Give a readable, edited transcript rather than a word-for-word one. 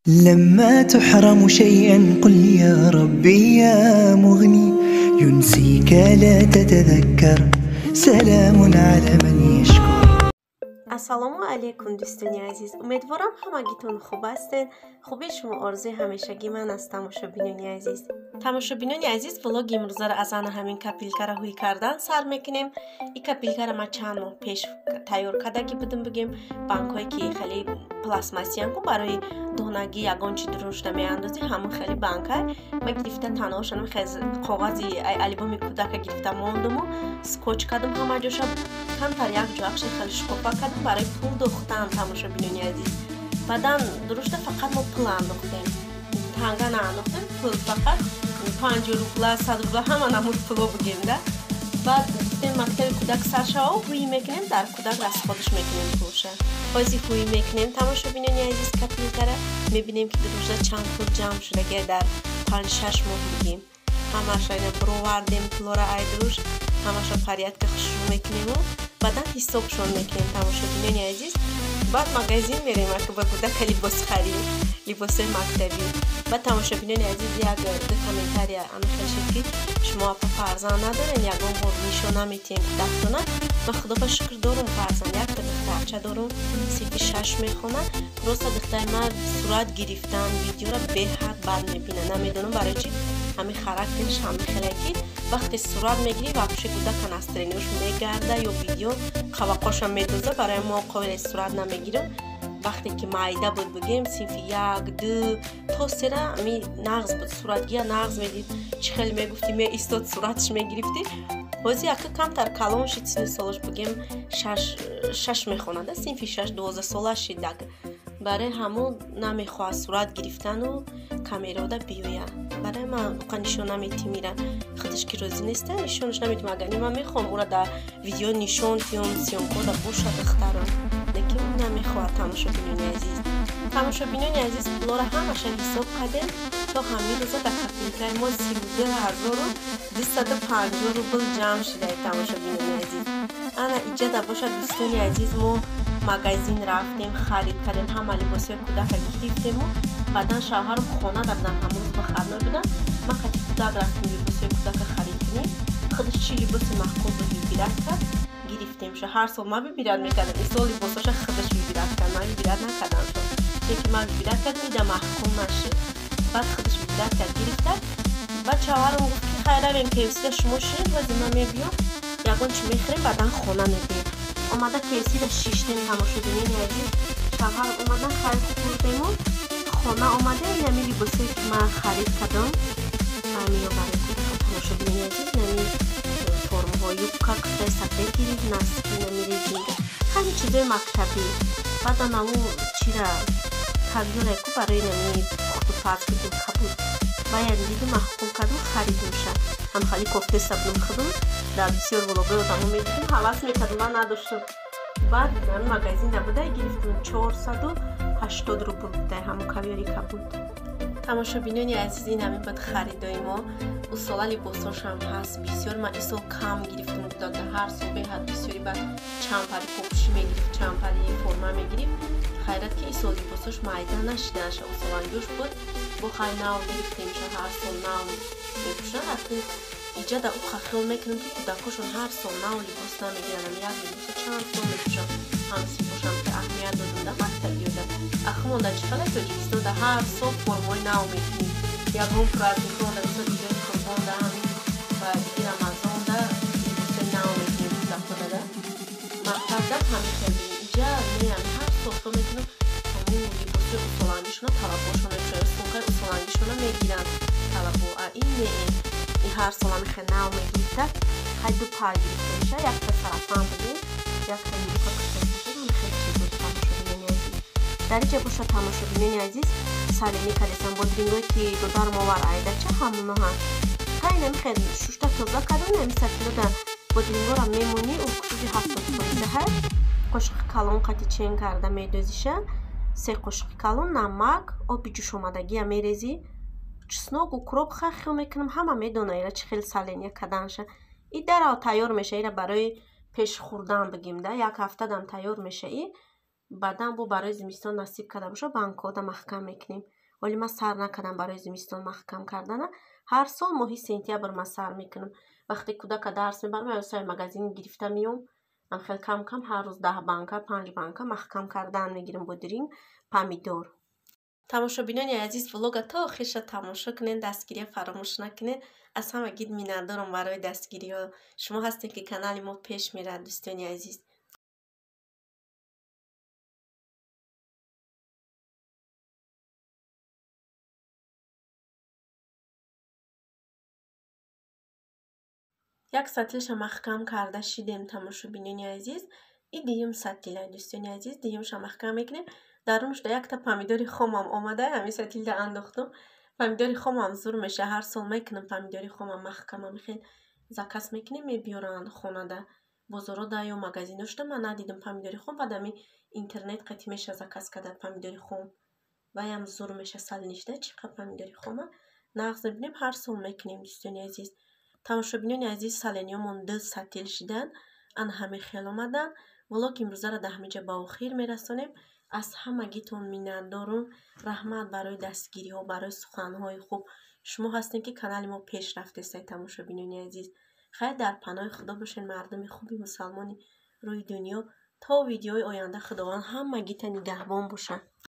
لما تحرم شيئا قل يا ربي يا مغني ينسيك لا تتذكر سلام على من يشكر. Ассалому алайкум, дӯстони азиз, умедворам, ҳамагитон хуб ҳастед. Хубии шумо орзуи ҳамешагии ман аст. Тамошобинони азиз, тамошобинони азиз, влоги имрӯзаро аз ана ҳамин копилкара ҳуй кардан сар мекунем. И копилкара ман чанд моҳ пеш тайёр кардагӣ будем, бигем, банкҳое ки хеле пластмассиян ку, барои донагӣ ягон чи дурушта меандозӣ, ҳамон хеле банка ман гирифта, таноашонам коғази альбоми кӯдака гирифта мондуму скотч кардум ҳама ҷоша, камтар як ҷоакша хеле шукуфа кардум барои пул духтан. Тамошобинони азиз, баъдан дурушта фақат мо пул андохтем, танга наандохтем, пул фақат 5 рубла, 100 рубла, ҳама намуд пуло бигем да. Баъд гуфтем, мактаби кӯдак сар шава, ҳуй мекунем, дар кӯдак расходш мекунем пулша. Ҳозир ҳуй мекунем, тамошобинони азиз, копилкара мебинем, ки дурушта чанд пул ҷамъ шудагия дар 5-6 моҳ бигем. Ҳамаша ина бировардем пулора айдуруш, ҳамаша порядка хушрӯ мекунему баъдан ҳисобшон мекунем, тамошобинони азиз. Баъд магазин мерем, ака ба кӯдака либос харем, либосҳои мактабӣ. Баъд, тамошобинони азиз, як ду комментария ана хел шуд, ки шумо, апа, фарзанд надорен, ягон бор нишон наметиҳем кӯдактона. Ман, худо шукр, дорум фарзанд, якта духтарча дорум, синфи шаш мехонад. Просто духтари ман сурат гирифтан, видеоро беҳад бад мебинад. Намедонам барои чи, ҳамин характерш ҳамин хеле, ки вақте сурат мегирӣ, вообще кӯдака настроениёш мегарда ё видео қавақоша медоза. Барои мо қобили сурат намегирам. Вақте ки майда буд, бигем, синфи як, ду то сера ми нағз буд, суратгия нағз медид, чӣ хеле мегуфтӣ, меистод, суратш мегирифтӣ. Ҳозир яка камтар калон шид, синни солаш, бигем, шаш мехонада, синфи шаш, 12 сола шид. Барои ҳамон намехоҳад сурат гирифтану камерода биёяд. Барои ман уқа нишон наметим ира, худаш ки розӣ неста, нишонаш наметим. Агар не, ман мехоҳам ӯра дар видео нишон тиём, съёмкода бошад духтарам, лекин ӯ намехоҳад. Тамошобинони азиз, тамошобинони азиз, пулора ҳамаша ҳисоб кардем, то ҳамин рӯза дар копилкаи мо 32 250 рубл ҷамъ шудаи. Тамошобинони азиз, ана иҷада бошад, дӯстони азиз, мо магазин рафтем, харид кардем, ҳама либосҳои кӯдака гирифтему баъдан шавҳарам хона да будан, ҳамон рӯз выходной будан. Ман қати кӯдак рафтем либосҳои кӯдака харид кунем. Худаш чӣ либоси маъқул буд, выбирать кард, гирифтемша. Ҳар сол ман выбирать мекардам, ин сол либосҳоша худаш выбирать кард, ман выбирать накардам, чунки ман выбирать кардам, ида маъқул нашуд. Баъд худаш выбирать кард, гирифта. Баъд шавҳарам гуфт, ки хайр, равем KFC-да, шумо шинед, ҳозир ман мебиём, ягон чи мехӯрем, баъдан хона мебием. Омада KFC-да шиштем, тамошобинони азиз, шавҳарам омадан, хайр, хӯрдему хона омадем. Инами либосое ки ман харид кардам, ҳамиё барои кӯдака, тамошобинони азиз, инами формаҳо, юбка, куртаи сафед гирифт, носки, инами резинка, ҳамин чизои мактабӣ. Баъдан аму чира ковёре ку барои инами пухтупаз будем, кабуд, баян дидум, маъқул кардум, харидумша. Ҳам хали кофтеса будум худум, дар бисёр влогои одамо медидум, ҳавас мекардум, ман надоштум. Баъд магазинда буда, гирифтум, 480 рубл будай ҳамун ковёри кабуд. Тамошобинони азиз, ин ҳамин буд харидои мо. Усола либосҳошам ҳаст бисёр, ман ин сол кам гирифтум. Кӯдака ҳар сол беҳад бисёри, баъд чанд пари попушӣ мегирифт, чанд пари форма мегирифт. Хайрат, ки ин сол либосҳош майда нашидаша, усолангӯш буд, бо хай нав гирифтемша, ҳар сол нав мепӯшанд. Акн иҷада уқа хиёл мекунам, ки кӯдакошон ҳар сол нав либос намегиранд, як либосо чанд сол мепӯшанд. Ҳамсинфошам ки аҳамият додам да мактабиёда. Ахмонда чӣ хеле Тоҷикистонда ҳар сол формаи нав мекунем, ягон праздниконда, мисол Иди Қурбонда, ҳамин ва Иди Рамазонда либосои нав мекунем кӯдакода. Мактабда ҳамин хел иҷа неам, ҳар сол хел мекунам, ҳамун либосои усолангишона талабошон мепӯшанд, сумкаи усолангишона мегиранд талабо. А ин не, ин ҳар сол ҳамин хел нав мегирифта. Хай, ду пар гирифта меша, якта сарафан будем, якта юбка, куртаи сафед, ҳамин хел чизо. Тамошобинони азиз, дар иҷа бошад, тамошобинони азиз, салени кардесам, бодрингое ки додарам овар, айдача ҳамоно ҳаст. Хай, инами хел шушта тоза кардам, инами сафинода бодрингора мемонӣ, уксуси 70 фоиза ҳай, қошиқи калон қати чен карда медозиша, се қошиқи калон намак, оби ҷӯшомадагия мерезӣ, чеснок, укроп. Хай, хел мекунам, ҳама медона ира чӣ хел соления карданша. И дарав тайёр меша, ира барои пеш хӯрдан бигем да, як ҳафтадам тайёр меша. И Баъдан бо барои зимистон насиб карда боша, банкода маҳкам мекунем. Ҳоли ман сар накардам барои зимистон маҳкам кардана. Ҳар сол моҳи сентябр ман сар мекунам. Вақте кӯдака дарс мебарам, ё сари магазин гирифта меом, ам хел кам-кам ҳар рӯз 10 банка, 5 банка маҳкам кардан мегирам бодиринг, помидор. Тамошобинони азиз, влога то охирша тамошо кунед, дастгирия фаромӯш накунед. Аз ҳама гид миннатдорам барои дастгириҳо. Шумо ҳастед, ки канали мо пеш мерад, дӯстони азиз. Як сатилша маҳкам карда шидем, тамошобинони азиз. И дуюм сатила, дӯстони азиз, дуюмша маҳкам мекунем. Дарунашда якта помидори хомам омада, ҳамин сатилда андохтум. Помидори хомам зур меша, ҳар сол мекунам помидори хомам маҳкамам, хел заказ мекунем, мебиёранд хонада. Бозорода ё магазиношда ман надидам помидори хом, баъд ҳамин интернет қатӣ меша заказ карда помидори хом. Ваям зур меша салнишда, чӣ қадр помидори хома нағз мебинем, ҳар сол мекунем, дӯстони азиз. Тамошобинони азиз, салениёмон 2 сатил шидан, ана ҳамин хел омадан. Влог имрӯзаро дар ҳамин ҷо ба охир мерасонем. Аз ҳамагитон миннатдорум. Раҳмат барои дастгириҳо, барои суханҳои хуб. Шумо ҳастем, ки канали мо пеш рафтест, тамошобинони азиз. Хайр, дар паноҳи Худо бошед, мардуми хуби мусалмони рӯи дунё. То видеои оянда Худованд ҳамагита нигаҳбон бошад.